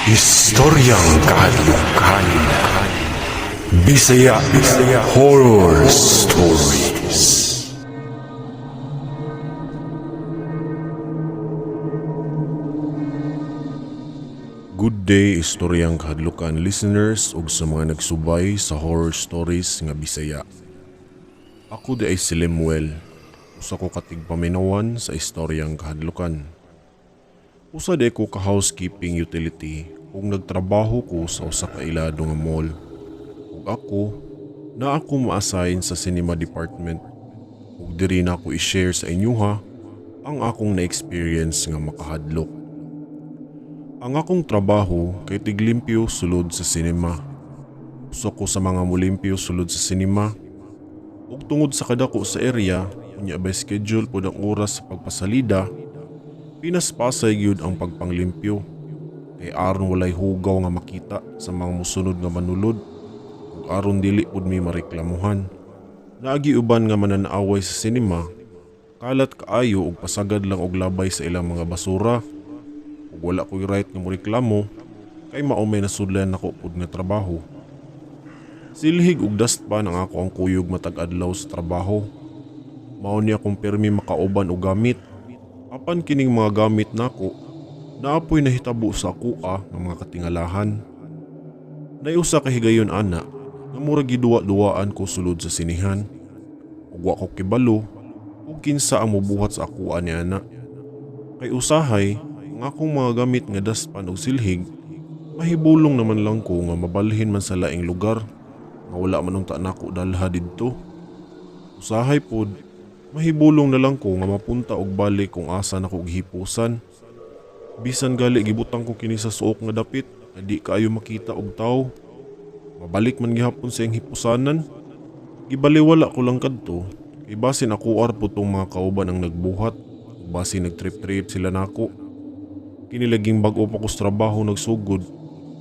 Istoryang Kahadlukan. Bisaya Bisaya Horror Stories. Good day, Istoryang Kahadlukan listeners ug sa mga nagsubay sa horror stories nga Bisaya. Ako di ay si Lemuel, usa ko katigpaminawan sa Istoryang Kahadlukan. Usa di ko ka housekeeping utility ug nagtrabaho ko sa usa ka ilado nga mall. Ug ako na ako ma-assign sa cinema department ug diri na ako i-share sa inyoha ang akong na-experience nga makahadlok. Ang akong trabaho kay tiglimpyo sulod sa cinema. Usa ko sa mga mulimpyo sulod sa cinema. Ug tungod sa kadako sa area, unya by schedule pod ang oras sa pagpasalida, pinaspasay gyud ang pagpanglimpyo. Kay aron walay hugaw nga makita sa mga musunod nga manulod ug aron dili pud mi mareklamuhan. Naagi uban nga mananaaway sa cinema, kalat kaayo ug pasagad lang og labay sa ilang mga basura. Ug wala ko'y right nga moreklamo kay mao may nasudlan nako pud nga trabaho. Silhig ug dustpan ang ako ang kuyog matag adlaw sa trabaho. Mao ni akong permi makauban og gamit. Apan kining mga gamit nako, naapoy nahitabo sa akoa nga mga katingalahan. Naiusa ka higayon ana nga murag giduwa-duwaan ko sulod sa sinihan. Ug wa ko kibalo ug kinsa ang mobuhat sa akoa ni ana. Kay usahay ang akong mga gamit nga dustpan og silhig, mahibulong naman lang ko nga mabalhin man sa laing lugar nga wala man unta nako dalha didto. Usahay pod, mahibulong na lang ko nga mapunta og balik kung asa nako gihipusan. Bisan gali gibutang ko kini sa suok nga dapit nga di kaayo makita og tawo. Mabalik man gihapon sa iyang hipusanan. Gibaliwala ko lang kadto kay basin ako ar po tong mga kauban ang nagbuhat ug basin nagtrip-trip sila nako. Kini laging bag-o pa ko sa trabaho nagsugod,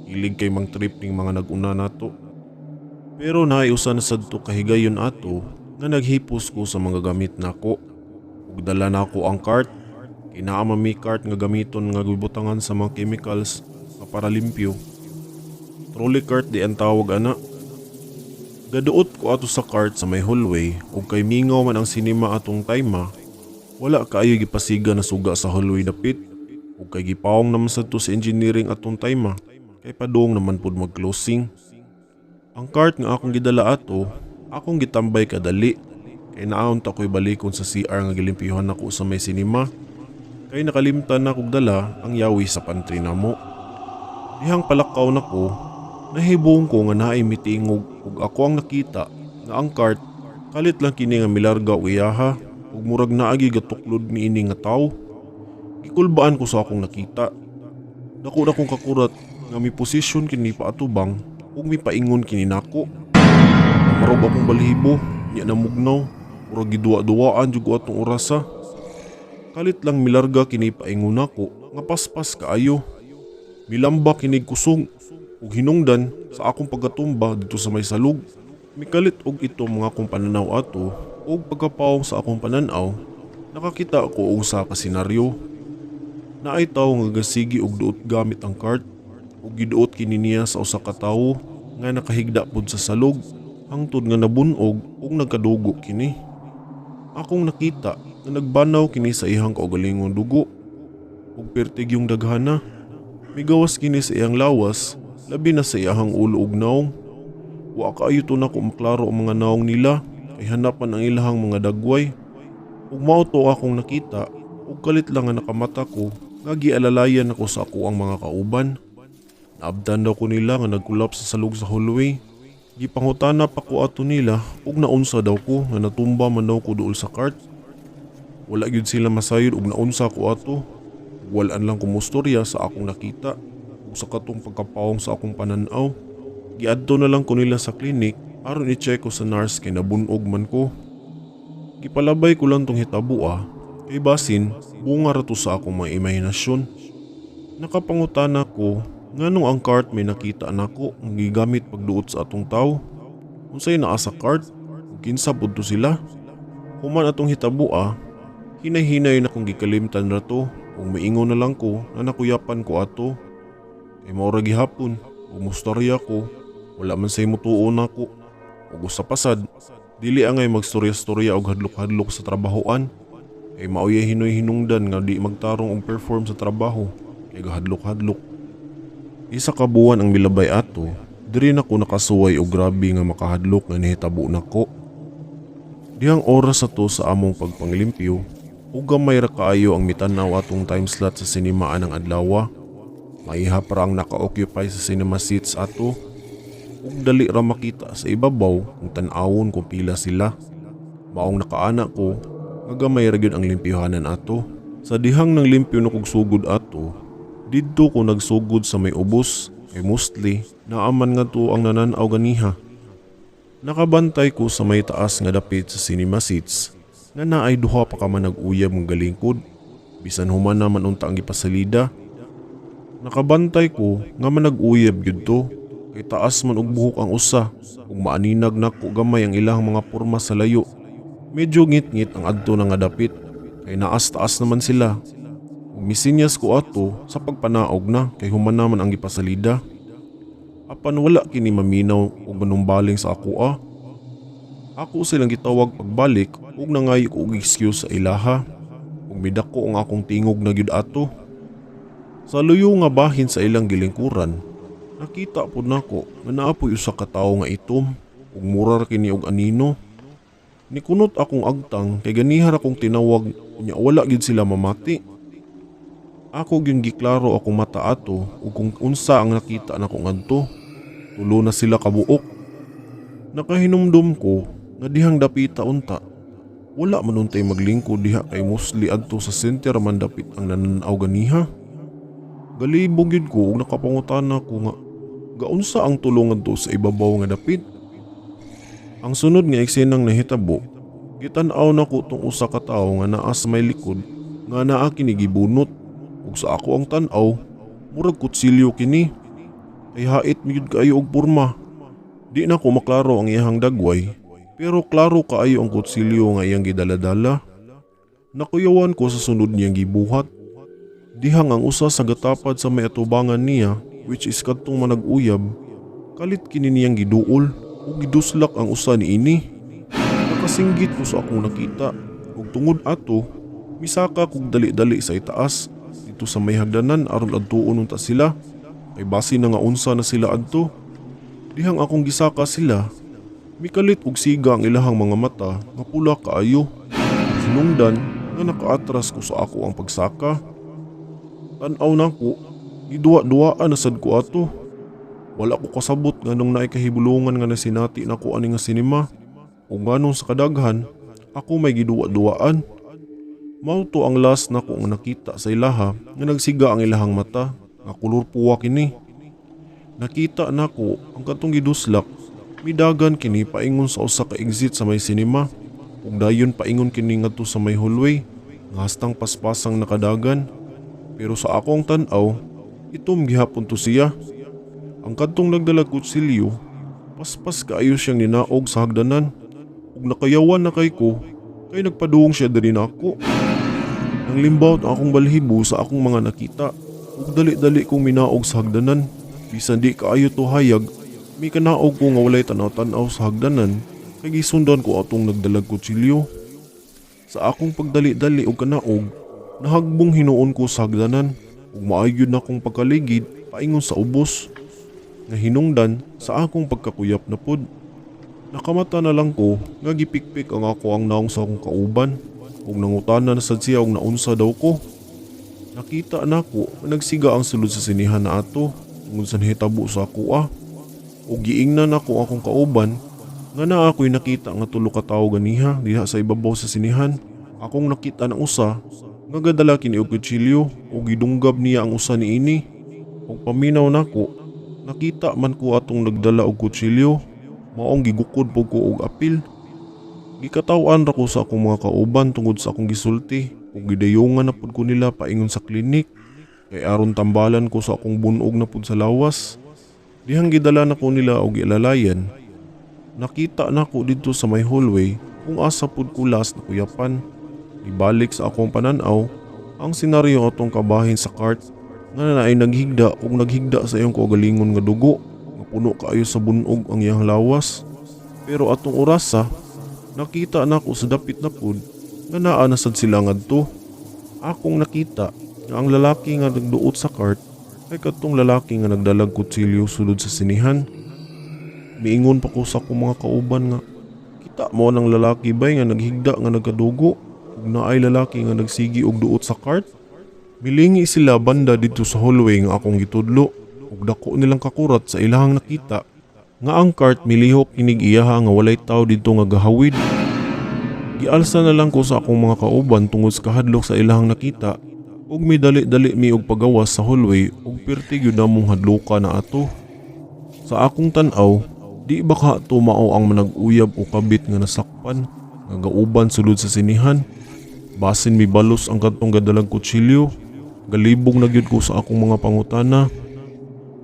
ilig kay mang trip ning mga nag-una nato. Pero naay usa na sadto kahigayon ato nga naghipos ko sa mga gamit nako. Ug dala nako ang cart. Kay naa man mi cart nga gamiton nga gibutangan sa mga chemicals nga para limpyo. Trolley cart di ang tawag ana. Gaduot ko ato sa cart sa may hallway ug kay mingaw man ang sinema atong time, wala kaayo gipasiga na suga sa hallway dapit. Ug kay gipawong naman sadto sa engineering atong time, kay padung naman pud mag-closing. Ang cart nga akong gidala ato, akong gitambay kadali kay naon ta ko'y balikon sa CR nga gilimpyuhan nako sa may sinema. Kay nakalimtan na kog dala ang yawi sa pantry namo. Dihang palakaw nako, nahibong ko nga naay mitingog ug ako ang nakita nga ang cart kalit lang kini nga milarga og iyaha ug murag naagi gatuklod niini nga tawo. Gikulbaan ko sa akong nakita. Dako na kong kakurat nga mi posisyon kini paatubang ug mipaingon kini nako. Namarog akong balhibo, nya namugnaw, murag giduwa-duwaan jud ko atong orasa. Kalit lang milarga kini paingon nako nga paspas kaayo. Milamba kini kusog ug hinungdan sa akong pagkatumba dito sa may salog. Mikalit og ito mga akong pananaw ato ug pagkapawong sa akong pananaw, nakakita ko og usa ka senaryo. Naay tawo nga gasigi og duot gamit ang cart ug giduot kini niya sa usa ka tawo nga nakahigda pud sa salog hangtod nga nabunog ug nagkadugo kini. Akong nakita nga nagbanaw kini sa iyang kaugalingong dugo ug pertig yung daghana. Migawas kini sa iyang lawas, labi na sa iyang ulo ug naong. Wa kaayo to nako maklaro ang mga naong nila kay hanapan ang ilahang mga dagway. Ug mao to akong nakita ug kalit lang nga nakamata ko nga gialalayan ako sa ako ang mga kauban. Naabdan daw ko nila nga nagkulap sa salog sa hallway. Gipangutana pa ko ato nila ug naunsa daw ko nga natumba man daw ko duol sa cart. Wala gyud sila masayod ug naunsa ko ato. Walaan lang kumustorya sa akong nakita ug sa katong pagkapawong sa akong pananaw. Giadto na lang ko nila sa clinic aron i-check ko sa nurse kay nabunog man ko. Gipalabay ko lang tong hitabo kay basin bunga ra to sa akong mga imahinasyon. Nakapangutana ko nganong ang cart may nakita nako nga gigamit pagduot sa atong tawo. Unsay naa sa cart ug kinsa pud to sila? Human atong hitabo hinay-hinay na kong gikalimtan ra to ug miingon na lang ko na nakuyapan ko ato. Kay mao ra gihapon, ug mostorya ko, wala man say mutuo nako. Ug usa pa sad, dili angay magstorya-storya og hadlok-hadlok sa trabahoan. Kay maoy hinoy hinungdan nga di magtarong og perform sa trabaho kay gahadlok-hadlok. Isa ka buwan ang milabay ato, diri na ko nakasuway og grabe nga makahadlok nga nihitabo nako. Dihang oras ato sa among pagpanglimpyo, ug gamay ra kaayo ang mitan-aw atong time slot sa sinema anang adlawa. Maihap ra ang naka-occupy sa cinema seats ato. Ug dali ra makita sa ibabaw kung tan-awon kung pila sila. Maong nakaana ko nga gamay ra gyud ang limpyohanan ato. Sa dihang nang limpyo na kog sugod ato, didto ko nagsugod sa may ubos kay mostly naaman nga to ang nanan-aw ganiha. Nakabantay ko sa may taas nga dapit sa cinema seats nga naay duha pa ka man nag-uyab nga galingkod bisan human naman unta ang gipasalida. Nakabantay ko nga manag-uyab gyud to kay taas man og buhok ang usa ug maaninag nako gamay ang ilang mga porma sa layo. Medyo ngit-ngit ang adto na nga dapit kay naas taas naman sila. Ug misinyas ko ato sa pagpanaog na kay human naman ang gipasalida. Apan wala kini maminaw og manumbaling sa akoa. Ako silang gitawag pagbalik ug nangayo ko og excuse sa ilaha. Ug midako ang akong tingog na gyud ato. Sa luyo nga bahin sa ilang gilingkuran, nakita pud nako nga naa poy usa ka tawo nga itom ug mura ra kini og anino. Nikunot akong agtang kay ganiha ra kong tinawag unya wala gyud sila mamati. Ako gyud giklaro akong mata ato ug kung unsa ang nakita nako ngadto. Tulo na sila kabuok. Nakahinumdum ko nga dihang dapita unta. Wala man untay maglingkod diha kay mostly adto sa center man dapit ang nananaw ganiha. Galibog gyud ko ug nakapangutana ko nga gaunsa ang tulo ngadto sa ibabaw nga dapit. Ang sunod nga eksenang nahitabo, gitan-aw nako tong usa ka tawo nga naa sa may likod nga naa kini gibunot ug sa ako ang tan-aw murag kutsilyo kini. Kay hait gyud kaayo og porma. Di na ko maklaro ang iyahang dagway, pero klaro kaayo ang kutsilyo nga iyang gidala-dala. Nakuyawan ko sa sunod niyang gibuhat. Dihang ang usa sa gatapad sa may atubangan niya, which is kadtong manag-uyab, kalit kini niyang giduol ug giduslak ang usa niini. Nakasinggit ko sa akong nakita ug tungod ato, misaka kog dali-dali sa itaas dito sa may hagdanan aron adtuon unta sila. Kay basi na nga unsa na sila adto. Dihang akong gisaka sila, mikalit og siga ang ilahang mga mata nga pula kaayo. Sinungdan nga nakaatras ko sa ako ang pagsaka. Tan-aw nako, giduwa-duwaan na sad ko ato. Wala ko kasabot nganong naay kahibulungan nga nasinati nako ani nga sinema. Ug nganong sa kadaghan, ako may giduwa-duwaan. Mao to ang last nako nga nakita sa ilaha nga nagsiga ang ilahang mata nga kolor puwa kini. Nakita nako ang katong giduslak, midagan kini paingon sa usa ka exit sa may sinema ug dayon paingon kini ngadto sa may hallway nga hastang paspasang nakadagan. Pero sa akong tan-aw, itom gihapon to siya. Ang kadtong nagdalag kutsilyo, paspas kaayo siyang ninaog sa hagdanan ug nakayawan na kay ko kay nagpaduong siya diri nako. Nang limbawt ang akong balhibo sa akong mga nakita ug dali-dali kong minaog sa hagdanan. Bisan di kaayo to hayag, may kanaog ko nga walay tanaw-tanaw sa hagdanan kay gisundan ko atong nagdalag kutsilyo. Sa akong pagdali-dali og kanaog, nahagbong hinuon ko sa hagdanan ug maayo na akong pagkaligid paingon sa ubos. Nga hinungdan sa akong pagkakuyap na pod. Nakamata na lang ko nga gipikpik ang ako ang naong sa akong kauban ug nangutana na sad siya og naunsa daw ko. Nakita nako nga nagsiga ang sulod sa sinihan na ato tungod sa nahitabo sa akoa. Ug giingnan nako akong kauban nga naa ako'y nakita nga tulo ka tawo ganiha diha sa ibabaw sa sinihan. Akong nakita ng usa nga gadala kini og kutsilyo ug gidunggab niya ang usa niini. Ug paminaw nako, nakita man ko atong nagdala og kutsilyo, maong gigukod pud ko og apil. Gikataw-an ra ko sa akong mga kauban tungod sa akong gisulti ug gidayungan na pud ko nila paingon sa klinik kay aron tambalan ko sa akong bunog na pud sa lawas. Dihang gidala na ko nila og gialalayan. Nakita nako didto sa may hallway kung asa pud ko last na kuyapan. Ibalik sa akong pananaw ang senaryo atong kabahin sa cart. nga naay naghigda ug naghigda sa iyang kaugalingon nga dugo nga puno kaayo sa bunog ang iyang lawas. Pero atong orasa, nakita nako sa dapit na pud nga naa na sad sila ngadto. Akong nakita nga ang lalaki nga nagduot sa cart ay kadtong lalaki nga nagdalag kutsilyo sulod sa sinihan. Miingon pa ko sa akong mga kauban nga, "Kita mo ang lalaki bay nga naghigda nga nagkadugo ug naay lalaki nga nagsigi og duot sa cart." Milingi sila banda didto sa hallway nga akong gitudlo ug dako nilang kakurat sa ilahang nakita nga ang cart milihok inig iyaha nga walay tawo didto nga gahawid. Gialsa na lang ko sa akong mga kauban tungod sa kahadlok sa ilahang nakita ug midali-dali mi og pagawas sa hallway ug pirti gyud namong hadloka na ato. Sa akong tan-aw, di ba ka ato mao ang manag-uyab o kabit nga nasakpan nga gauban sulod sa sinihan? Basin mibalos ang kadtong gadalag kutsilyo. Galibog na gyud ko sa akong mga pangutana.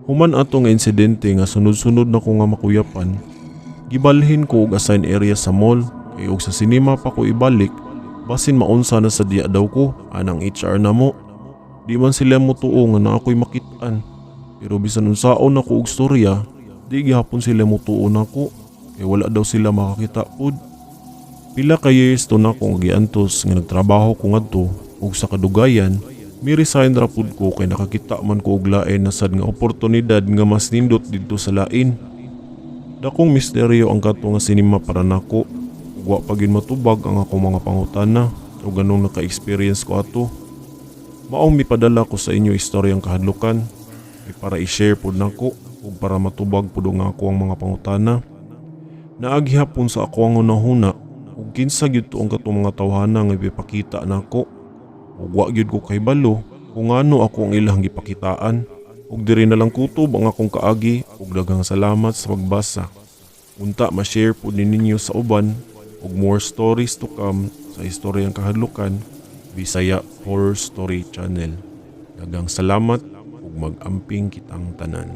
Human ato nga insidente nga sunod-sunod na ko nga makuyapan, gibalhin ko og assign area sa mall kay og sa sinema pa ko ibalik, basin maunsa na sa diya daw ko anang HR namo. Di man sila motuo nga naa ko'y makit-an. Pero bisan unsaon nako og storya, di gihapon sila motuo nako kay wala daw sila makakita pud. Pila ka years to nako nga giantos nga nagtrabaho ko ngadto ug sa kadugayan, mi-resign ra pud ko kay nakakita man ko og lain na sad nga oportunidad nga mas nindot didto sa lain. Dakong misteryo ang kadto nga sinema para nako ug wa pa gyud matubag ang akong mga pangutana ug anong naka-experience ko ato. Maong mipadala ko sa inyo istoryang kahadlukan kay para i-share pud nako ug para matubag pud nga ako ang mga pangutana. Naa gihapon sa ako ang hunahuna ug kinsa gyud to ang katong mga tawhana nga ipakita nako. Ug wa gyud ko kahibalo kung ngano ako ang ilang gipakitaan. Ug diri na lang kutob ang akong kaagi ug daghang salamat sa pagbasa. Unta ma-share pud ni ninyo sa uban ug more stories to come sa Istoryang Kahadlukan Bisaya Horror Story Channel. Daghang salamat ug mag-amping kitang tanan.